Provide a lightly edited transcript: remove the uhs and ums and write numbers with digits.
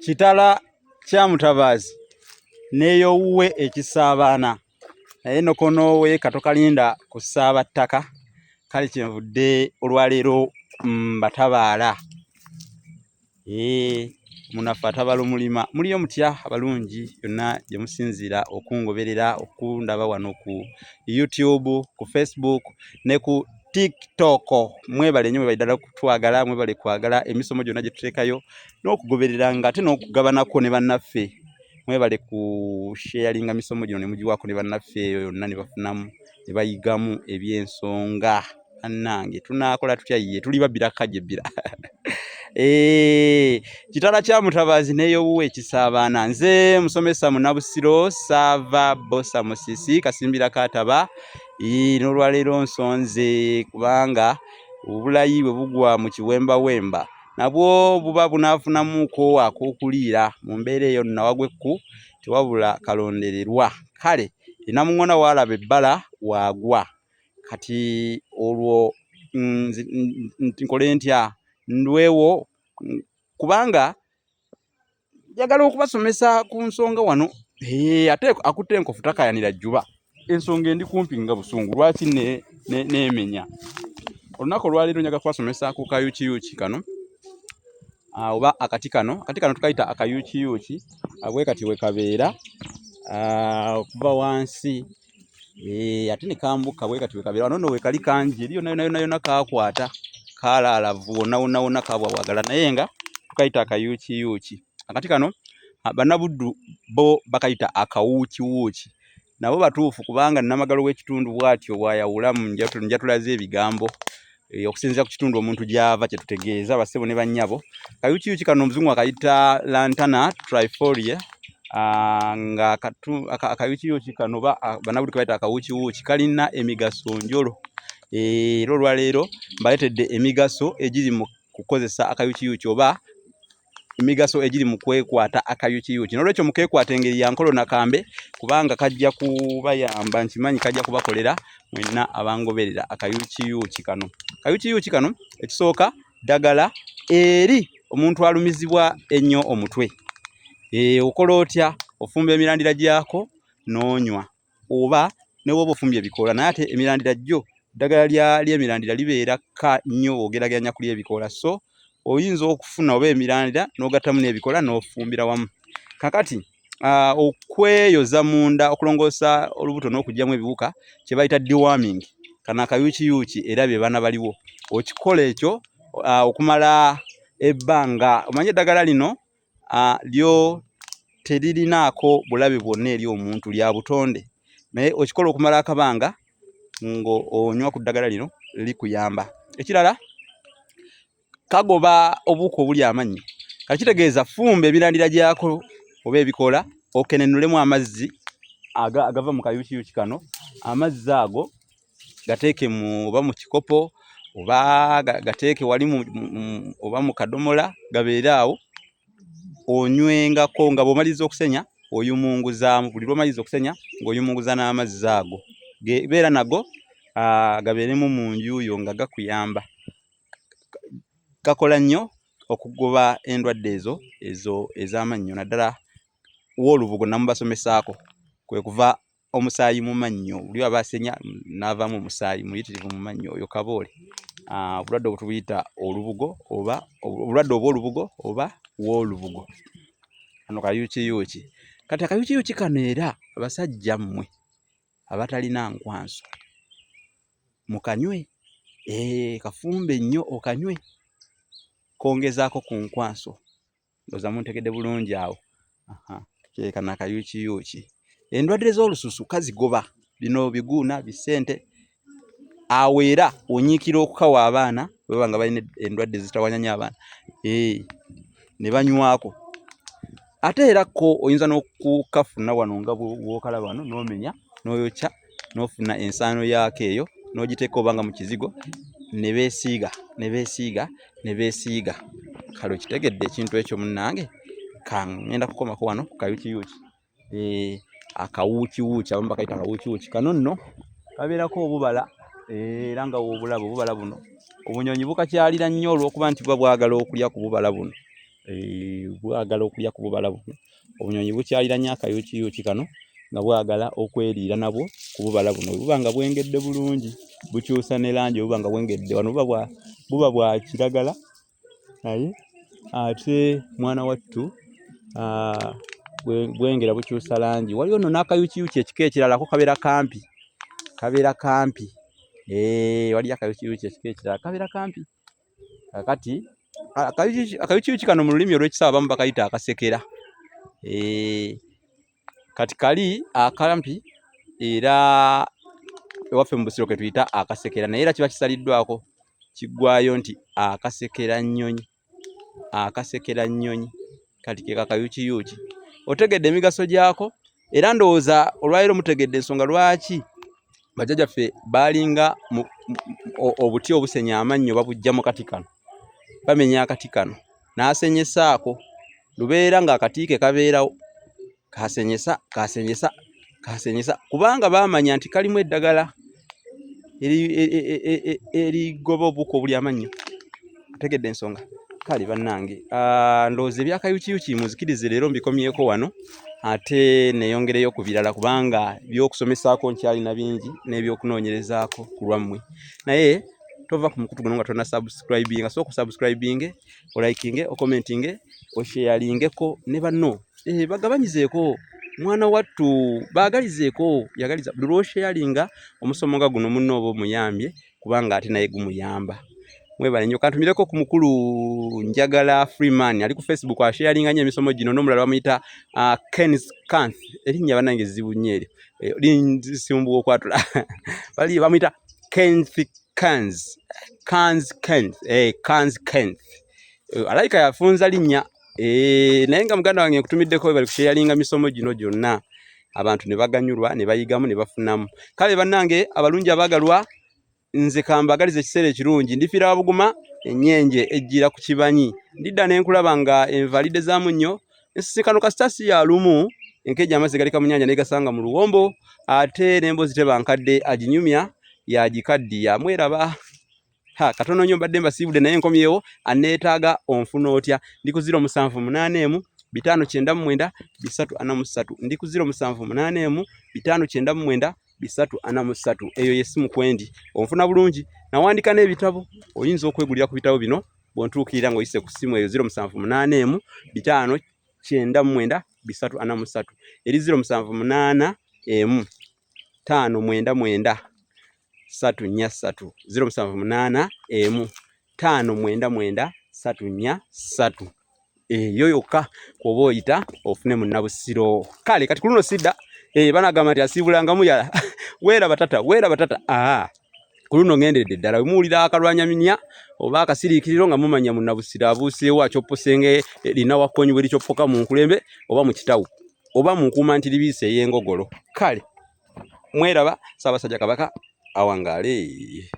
Kitala kya Mutabaazi n'ey'owuwe ekisaabaana naye nokono we katokalinda kusaaba ttaka kale kyenvudde olwaleero mbatabaala ee munafu atabala omulima muliyo mutya abalungi yonna gye musinziira okungoberera okundaba wano ku YouTube ku Facebook ne ku TikTok mwebale nnyo mwebale ddala kutwagala mwebale kwagala emisomo gyonna gye tuteekayo n'okugoberera nga ate n'okugabanako ne bannaffe mwebale ku sharinga misomo gino ne mugiwaako ne bannaffe eyo yonna ne bafunamu ne bayigamu eby'ensonga bannange tunaakola tutya ye tuli babbira kajje bbira. Eh, kitala kya Mutabaazi n'ey'owuwe ekisaabaana nze musomesa Munabusiro Saava Bosa Musisi Kasimbira Kaataba. N'olwaleero nsonze kubanga obulayi bwe bugwa mu kiwembawemba nabwo buba bunaafunamuuko ak'okuliira mu mbeera eyo nnawagwekku tewabula kalondererwa kale enamuŋŋona waalaba ebbala waagwa kati olwo nkole ntya ndwewo kubanga njagala okubasomesa ku nsonga wano ate akutte enkofu takayanira jjuba ensonga endi kumpi nga busungu lwaki neemenya olunaku olwaleero njaga kubasomesa ku kayukiyuki kano oba akati kano akati kano tukayita akayukiyuki bwe kati we kabeera okuva wansi ate ne kambuka bwe kati we kabeera wano nno we kali kangi eri yonna yonna yonna yonna kakwata kalaalavu wonna wonna wonna kabwabwagala naye nga tukayita akayukiyuki akati kano bannabuddu bo bakayita akawuukiwuuki nabo batuufu kubanga nnamagalo w'ekitundu bw'atyo bw'ayawula mu njatula z'ebigambo okusinziira ku kitundu omuntu gy'ava kye tutegeeza bassebo ne bannyabo. Kayukiyuki kano omuzungu akayita lantana trifolia nga akayukiyuki kano oba bannabuddu ke bayita akawuukiwuuki kalina emigaso njolo era olwaleero mbaleetedde emigaso egiri mu kukozesa akayukiyuki oba emigaso egiri mu kwekwata akayukiyuki n'olwekyo mukeekwata engeri ya nkolo nakambe kubanga kajja kubayamba nkimanyi kajja kubakolera mwenna abangoberera akayukiyuki kano. Akayukiyuki kano ekisooka ddagala eri omuntu alumizibwa ennyo omutwe. Okola otya? Ofumba emirandira gyako n'onywa oba ne bw'oba ofumbye ebikoola naye ate emirandira gyo eddagala ly'emirandira libeera kka nnyo bw'ogeraageranya ku ly'ebikoola so oyinza okufuna oba emirandira n'ogattamu n'ebikoola n'ofumbira wamu. Kaakati okweyoza munda okulongoosa olubuto n'okuggyamu ebiwuka kye bayita deworming kano akayukiyuki era be baana baliwo okikola ekyo okumala ebbanga omanyi eddagala lino lyo teririnaako bulabe bwonna eri omuntu lya butonde naye okikola okumala akabanga ng'onywa ku ddagala lino likuyamba. Ekirala kagoba obuwuka obulya amannyo kati kitegeeza fumba emirandira gyako oba ebikoola okenenulemu amazzi agava mu kayukiyuki kano amazzi ago gateeke mu oba mu kikopo oba gateeke wali oba mu kadomola gabeere awo onywengako nga bw'omaliriza okusenya oyumunguzaamu buli lw'omaliriza okusenya ng'oyumunguza n'amazzi ago beera nago gabeeremu mu nju yo nga gakuyamba gakola nnyo okugoba endwadde ezo ezo ez'amannyo naddala woolubugo namubasomesaako kwe kuva omusaayi mu mannyo buli aba asenya n'avaamu omusaayi muyitirivu mu mannyo oyo kaboole. Obulwadde obwo tubuyita olubugo oba obulwadde obw'olubugo oba woolubugo. Kano kayuukiyuuki. Kati akayuukiyuuki kano era abasajja mmwe abatalina nkwanso mukanywe, kafumbe nnyo okanywe kongezaako ku nkwanso. Ndowooza muntegedde bulungi awo. Ke kano akayuukiyuuki. Endwadde z'olususu kazigoba bino biguuna bisente awo era onyiikira okukawa abaana bwe baba nga balina endwadde ezitawaanya nnyo abaana ne banywako. Ate era ko oyinza n'okukafuna wano nga bw'okalaba wano n'omenya n'oyokya n'ofuna ensaano yaako eyo n'ogiteeka oba nga mu kizigo ne beesiiga ne beesiiga ne beesiiga. Kale okitegedde ekintu ekyo munnange? Ka ŋŋenda kukomako wano ku kayukiyuki akawuukiwuuki abamu bakayita akawuukiwuuki. Kano nno kabeerako obubala era nga w'obulaba obubala buno obunyonyi bukakyalira nnyo olw'okuba nti buba bwagala okulya ku bubala buno. Bwagala okulya ku bubala buno. Obunyonyi bukyalira nnyo akayuukiyuuki kano nga bwagala okweriira nabwo ku bubala buno. Bwe buba nga bwengedde bulungi bukyusa ne langi bwe buba nga bwengedde wano buba bwa kiragala naye ate mwana wattu bwengera bukyusa langi. Waliwo nno n'akayuukiyuuki ekika ekirala ko kabeera kampi, kabeera kampi. Waliyo akayuukiyuuki ekika ekirala kabeera kampi. Kaakati akayuukiyuuki kano mu lulimi olw'ekisawo abamu bakayita akasekera. Kati kali akampi era ewaffe mu Busiro ke tuyita akasekera naye era kiba kisaliddwako kiggwaayo nti akasekera nnyonyi, akasekera nnyonyi. Kati ke kakayuukiyuuki. Otegedde emigaso gyako era ndowooza olwaleero mutegedde ensonga lwaki bajjajjaffe baalinga obuti obusenya amannyo babuggya mu kati kano, bamenya akati kano n'asenyesaako lubeera ng'akati ke kabeerawo kasenyesa kasenyesa kasenyesa kubanga baamanya nti kalimu eddagala erigoba obuwuka obulya amannyo. Otegedde ensonga? Kale bannange, ndowooza ebyakayukiyuki munzikirize leero mbikomyeko wano ate neyongereyo ku birala kubanga by'okusomesaako nkyalina bingi n'ebyokunoonyerezaako ku lwammwe. Naye tova ku mukutu guno nga tonna subscribinga, sooka osubscribinge, olikinge, okomentinge, osheyaringeko ne banno bagabanyizeeko mwana wattu, baagalizeeko, yagaliza buli lw'osheyaringa omusomo nga guno munno oba omuyambye kubanga ate naye gumuyamba. Mwebale nnyo. Kantumireko ku mukulu Njagala Freeman ali ku Facebook asheyaringa nnyo emisomo gino n'omulala bamuyita Kens Kanth. Erinnya bannange zzibu nnyo eryo, linsimbuwa okwatula. Bali bamuyita Kenth Kans, Kans Kenth, Kans Kenth. Alabika yafunza linnya naye nga muganda wange nkutumiddeko webale kusheyaringa misomo gino gyonna abantu ne baganyulwa ne bayigamu ne bafunamu. Kale bannange abalungi abaagalwa, nze kambagalize ekiseera ekirungi. Ndifiira Wabuguma ennyenje ejjira ku kibanyi, ndidda ne nkulaba nga envalidde za munnyo. Ensisinkano kasita si ya lumu, enkejje amazzi galeka mu nnyanja negasanga mu luwombo, ate n'emboozi teba nkadde aginyumya yagikaddiya. Mweraba ha katono nnyo mbadde mbasiibudde naye nkomyewo. Aneetaaga onfuna otya? Ndi ku 0781 599 343. Ndi ku 0781 599 343. Eyo y'essimu kwendi, onfuna bulungi. Nawandika n'ebitabo, oyinza okwegulira ku bitabo bino bw'ontuukirira ng'oyise ku ssimu eyo 0781 599 343 eri 0781 599 343, 0781 599 343. Eyo yokka kwoba oyita ofune munnabusiro. Kale kati ku luno sidda banagamba nti asiibulangamu yala weeraba tata, weeraba tata. Ku luno ŋŋenderedde ddala. Bwe muwulira akalwanyaminya oba akasiriikiriro nga mumanya munnabusiro abuuseewo akyopposenge lina wakkonyi bwe likyoppoka mu nkulembe oba mu kitawu oba mu nkuuma nti libiise ey'engogolo. Kale mweraba, Ssaabasajja Kabaka awangaale.